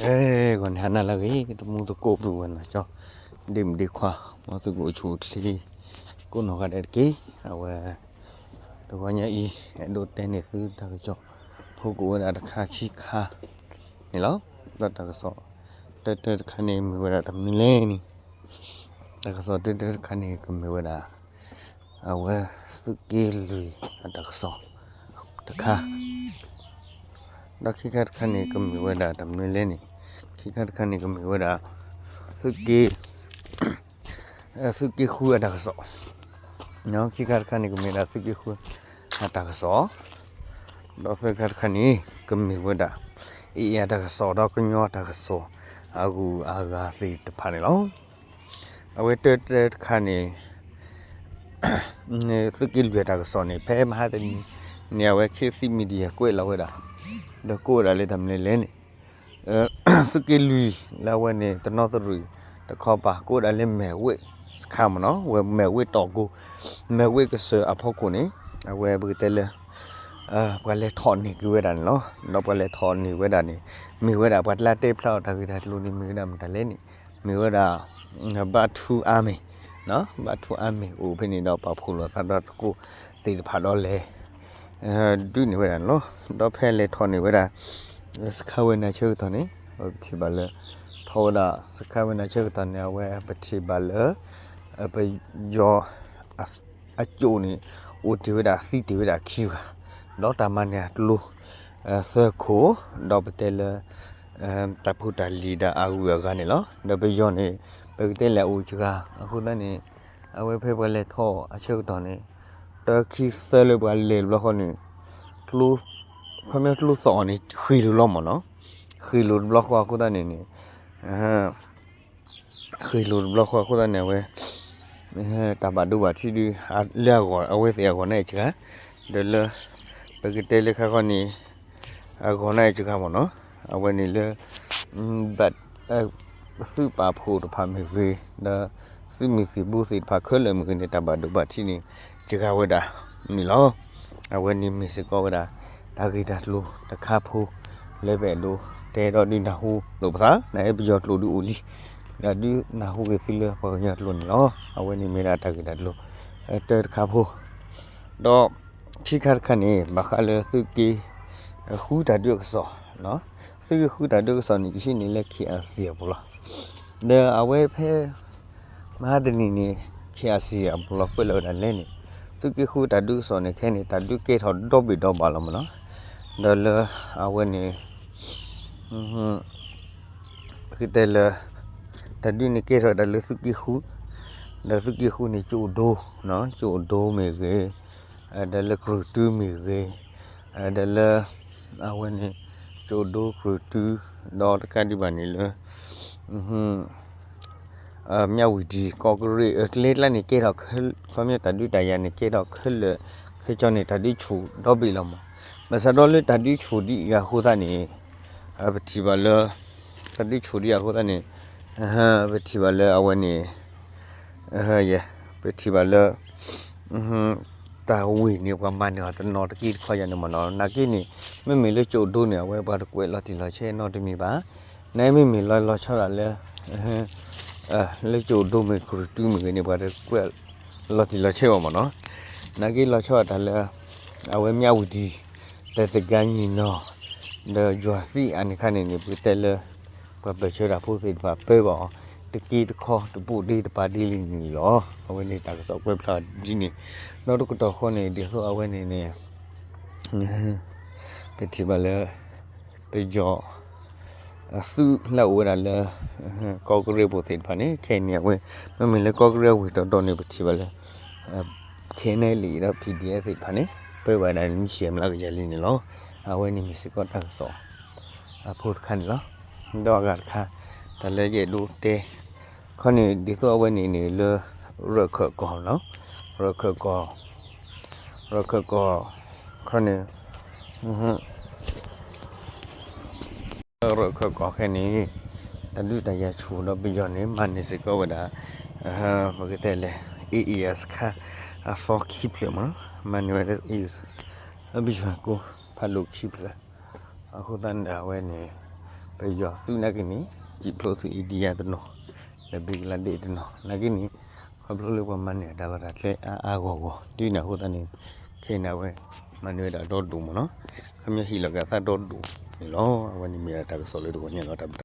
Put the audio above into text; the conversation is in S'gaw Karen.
အဲ, ဂီၤန့ၣ်ဟါနၤလၢအဂ့ၤ, တမူသကိးပုၢ်ဝဲၢ်နီၢ်ကၠီ, ဒ့မုၣ်ဒ့ခွါ, မ်သုကအိၣ်ဆူၣ်အိၣ်ချ့, ကိးနီၢ်ဂၤဒဲးတက့ၢ်. အဝဲ, တဂီၤညါအံၤ အဲၣ်ဒိးတဲန့ၢ်သုတၢ်ကစီၣ် ဖိကအိၣ်ဝဲဒၣ်တခါခံခါန့ၣ်လီၤ. ဒီးတၢ်ကစီၣ် တၢတၢတခါန့ၣ် မ့ၢ်ဝဲဒၣ်တၢ်မနုၤလဲၣ်န့ၣ်, တၢ်ကစီၣ်တၢတၢတခါန့ၣ် ကမ့ၢ်ဝဲဒၣ် အဝဲ သုးက့လွံၢ်အတၢ်ကစီၣ်တခါ, ဒီးခံခါတခါန့ၣ် ကမ့ၢ်ဝဲဒၣ်တၢ်မနုၤလဲၣ်န့ၣ်, ခံခါတခါန့ၣ် ကမ့ၢ်ဝဲဒၣ် သုးက့ သုးက့ဃုအတၢ်ကစီၣ်, ခံခါတခါန့ၣ် ကမ့ၢ်ဝဲဒၣ်သုးက့ဃုအတၢ်ကစီၣ်, ဒီးသၢခါတခါန့ၣ် ကမ့ၢ်ဝဲဒၣ် အ့ၣ်အ့ၣ်အတၢ်ကစီၣ် ဒီးကညီတၢ်ကစီၣ် အဂုၤအဂၤသ့ၣ်တဖၣ်န့ၣ်လီၤ. အဝဲတၢတၢတခါန့ၣ် သုးက့လွံၢ်အတၢ်ကစီၣ်န့ၣ် ဖဲမဟါတနံၤန့ၣ် အဝဲ ခေတ်သစ် Media ကွဲးလီၤဝဲဒၣ်, ဒီးကိးဝဲဒၣ်လၢတၢ်မနုၤလဲၣ်န့ၣ်, သုးက့လွံၢ်လၢအဝဲန့ၣ် တနီသရံၣ်တခီပၤ ကိးဝဲဒၣ်လၢမဲာ်ဝ့ၣ်စခါမ့ၢ်နီၤ, ဝဲမဲာ်ဝ့ၣ်တီၢ်ကိ, မဲာ်ဝ့ၣ်ကစၢၢ်အဖီခိၣ်န့ၣ် အဝဲပကတဲလၢ ပှၤလဲၤထီၣ်န့ၢ်က့ၤဝဲဒၣ်န့ၣ်လီၤ. ဒီးပှၤလဲၤထီၣ်န့ၢ်ဝဲဒၣ်န့ၣ် မ့ၢ်ဝဲဒၣ် ပှၤတလါတဲဖျါအီၤတၢ်ဂ့ၢ်တၢ်ကျိၤန့ၣ် မ့ၢ်ဝဲဒၣ်မတၤလဲၣ်န့ၣ်, မ့ၢ်ဝဲဒၣ် ဘၣ်ထူအါမ့ၢ်, ဘၣ်ထူအါမ့ၢ်အိၣ်ဖဲန့ၣ်ဒီး ပာ်ဖှိၣ်လိာ်သးဒီးသကိးသ့ၣ်တဖၣ်ဒီးလဲၤ ဒုးန့ၢ်ဝဲဒၣ်န့ၣ်လီၤ. ဒီးဖဲလဲၤထီၣ်န့ၢ်ဝဲဒၣ် စခါဝဲန့ၣ်အဆၢကတီၢ်န့ၣ် ပထံၣ်ဘၣ်လၢ ထီၣ်ဝဲဒၣ်စခါဝဲန့ၣ်အဆၢကတီၢ်န့ၣ် အဝဲပထံၣ်ဘၣ်လၢ ပယီၤ အကၠိၣ်န့ၣ် အိၣ်တ့ၢ်ဝဲဒၣ်သံတ့ၢ်ဝဲဒၣ်ခံဂၤ, ဒီးတၢ်မၤန့ၢ်အကျိၤ သၢခိၣ်, ဒီးပတဲလၢ တၢ်ဖိတၢ်လံၤဒီးအဂုၤအဂၤန့ၣ်လီၤ. ဒီးပယီၤန့ၣ် ပကတဲလဲၣ်အိၣ်တဂၤ အဃိသတးန့ၣ် အဝဲဖဲပှၤလဲၤထီၣ်အဆၢကတီၢ်န့ၣ် တၢ်ခံသၢလၢပှၤလဲၤတဘျီဃီန့ၣ် ကျိ ခီပညီကျိသီၣ်အီၤန့ၣ် ဃ့ၢ်လိာ်လီၤမ့ၢ်နီၤ, ဃ့ၢ်လိာ်တဘျီဃီအဃိသတးန့ၣ်န့ၣ် ဃ့ၢ်လိာ်တဘျီဃီအဃိသတးန့ၣ် အဝဲ တၢ်ဘၣ်ဒိဘၣ်ထံးဒုး လၢအဂီၢ် အဝဲသ့ၣ်အဂီၢ်န့ၣ်တဂၤ, ဒီးလၢ ပကတဲလၢခါခီန့ၣ် အဂီၢ်န့ၣ်တဂၤမ့ၢ်နီၤ, အဝဲန့ၣ်လၢ ဘၣ် သုးပာ်ဖှိၣ်တဖၣ်မ့ၢ်ဂ့ၤ, ဒီးသုးမုၢ်သံၣ်ဘိသ့ၣ်တဖၣ်ခဲလၢာ်မ့ၢ်ဂ့ၤန့ၣ် တၢ်ဘၣ်ဒိဘၣ်ထံးန့ၣ် တဂၤဝဲဒၣ်န့ၣ်လီၤ. အဝဲန့ၣ်မ့ၢ်စ့ၢ်ကီးဝဲဒၣ် တၢ်ဂ့ၢ်တၢ်ကျိၤတခါဖိ လၢပအဲၣ်ဒိးဒုးနၢ်ဟူလိာ်ပသး, နအဲၣ်ပယီၤကျိာ်ဒုးအိၣ်လံ, ဒီးဒုးနၢ်ဟူက့ၤသုလၢပှၤကညီကျိာ်န့ၣ်လီၤ. အဝဲန့ၣ်မ့ၢ်ဒၣ်တၢ်ဂ့ၢ်တၢ်ကျိၤ တၢတခါဖိ, ဒီးခံခါတခါန့ၣ် ဘၣ်ဃးလၢသုးက့ ဃုတၢ်ဒုးအကစီၣ်, သုးက့ဃုတၢ်ဒုးအကစီၣ်န့ၣ် ယဟံးန့ၢ်လၢ KIC အပူၤလီၤ. ဒီးအဝဲဖဲ မဟါတနံၤန့ၣ် KIC အပူၤလီၤကွဲးလီၤဝဲဒၣ်လဲၣ်န့ၣ် သုးက့ဃုတၢ်ဒုးကစီၣ်န့ၣ် ခဲအံၤန့ၣ် တၢ်ဒုးကဲထီၣ်ဒီဘ့ၣ်ဒီဘၣ်လီၤမ့ၢ်နီၤ, ဒီးလၢအဝဲန့ၣ် ပကတဲလၢ တၢ်ဒုးန့ၣ်ကဲထီၣ်ဝဲဒၣ်လၢသုးက့ဃု, ဒီးသုးက့ဃုန့ၣ် ကၠိၣ်ဒိ, ကၠိၣ်ဒိမ့ၢ်ဂ့ၤ, ဒီးလၢကြုၢ်တုမ့ၢ်ဂ့ၤ, ဒီးလၢ အဝဲန့ၣ် ကၠိၣ်ဒိကြုၢ်တု, ဒီးတကးဒံးဘၣ်န့ၣ်လၢ မၠၣ်ဝတံၣ် ကီးကရ့ၣ် ကျဲကျါန့ၣ်ကဲထီၣ် ခီပညီတၢ်ဒုးတၢ်ယၤန့ၣ် ကဲထီၣ်ခဲလၢာ်ခဲဆ့န့ၣ် တၢ်ဒုးဆူၣ်ဒီဘ့ၣ်လီၤမး. ဘၣ်ဆၣ်ဒီးလၢတၢ်ဒုးဆူၣ်ဒံးအံၤအဃိသတးန့ၣ် ပထံၣ်ဘၣ်လၢ တၢ်ဒုးဆူၣ်ဒံးအဃိသတးန့ၣ် ပထံၣ်ဘၣ်လၢအဝဲန့ၣ် ယဲ ပထံၣ်ဘၣ်လၢ တၢ်ဝ့ၢ်န့ၣ် ပှၤမၤန့ၢ်အီၤတနီၤတက့ၢ်တခီယၤန့ၣ်မ့ၢ်နီၤ. နာ်က့န့ၣ် မ့မ့ၢ်လၢကၠိၣ်ဒိန့ၣ် အဝဲပှၤတကွဲးလီၤတံၢ်လီၤဆဲးနီတမံၤဘၣ်. နမ့မ့ၢ်လီၤလီၤဆီဒၣ်လၢ လၢကၠိၣ်ဒိမ့ၢ် ကြုၢ်တုမ့ၢ်ဂ့ၤန့ၣ် ပှၤတကွဲးလီၤတံၢ်လီၤဆဲးဘၣ်မ့ၢ်နီၤ. နာ်က့လီၤဆီဒၣ်တၢ်လၢ အဝဲမၠၣ်ဝတံၣ် တၢ်တဂၤညီနီၤ ဒီးယွၤသံအါန့ၣ်ခါန့ၣ်န့ၣ် ပကတဲလၢ ပှၤပၢၢ်ဆၢတၢ်ဖိသ့ၣ်တဖၣ်ပၢဘၣ်အီၤ တက့ၢ်တခီတပူၤဒ့တပၤဒ့လံန့ၣ်လီၤ. အဝဲန့ၣ်တၢ်ကစီၣ်ကွဲးဖျါဒ်န့ၣ် ဒီးတကတီၢ်ဃီန့ၣ် ဒ်သိးအဝဲန့ၣ်န့ၣ် ပထံၣ်ဘၣ်လၢ ပယီၤ အသုးလၢအအိၣ်ဝဲဒၣ်လၢ ကီးကရ့ၣ်ပူၤသ့ၣ်တဖၣ်န့ၣ် ခဲအံၤန့ၣ် အဝဲ မ့မ့ၢ်လၢကီးကရ့ၣ်အဝ့ၢ်ဒီဒီန့ၣ် ပထံၣ်ဘၣ်လၢ ခဲအံၤန့ၣ်လံဒီး PDF သ့ၣ်တဖၣ်န့ၣ် ပၢဘၣ်ဒၣ်မံၤဆဲးမျးကယၤလံန့ၣ်လီၤ. အဝဲန့ၣ်မ့ၢ်စ့ၢ်ကီးတၢ်ကစီၣ် အဖိတခါန့ၣ်လီၤ. ဒီးအဂၤတခါ တၢ်လၢယအဲၣ်ဒိးတဲ ခီန့ၣ် ဒ်သိးအဝဲန့ၣ်န့ၣ်လၢ ရၢၢ်ခၢၣ်ကီၢ်လီၤ. ရၢၢ်ခၢၣ်ကီၢ် ရၢၢ်ခၢၣ်ကီၢ် ခီန့ၣ် ရၢၢ်ခၢၣ်ကီၢ်ခဲအံၤန့ၣ် တၢ်ဒုးတၢ်ယၤဆူၣ်ဒီးပယီၤန့ၣ် မၤန့ၢ်စ့ၢ်ကီးဝဲဒၣ် ပကတဲလဲၣ် အ့ၣ်အ့ၣ်အစခါ အသီခံဖျၢၣ်မး မၤန့ၢ်ဝဲဒၣ် ပယီၤကိးဖးဒိၣ်ခံဖျၢၣ် အဃိသတးန့ၣ်ဒီးအဝဲန့ၣ် ပ ပယီၤသုးနာ်က့န့ၣ် စံၣ်ဖျိးသုး India တနီၤ, လၢ Bangladesh တနီၤ နာ်က့န့ၣ်, ခီဖျိလၢပှၤမၤန့ၢ်အတၢ်လီၢ်တၢ်ကျဲအါအါဂီၢ်ဂီၢ် ဒ်န့ၣ်အဃိသတးန့ၣ်, ခဲအံၤန့ၣ်အဝဲ မၤန့ၢ်ဝဲဒၣ်ဒီဒိၣ်မ့ၢ်နီၤ, ခီပညီဟ့ၣ်လီၤက့ၤအသးဒီဒိၣ်န့ၣ်လီၤ. အဝဲန့ၣ်မ့ၢ်ဒၣ်တၢ်ကစီၣ်လၢတဂီၤညါလီၤ. တၢ်ဘျုး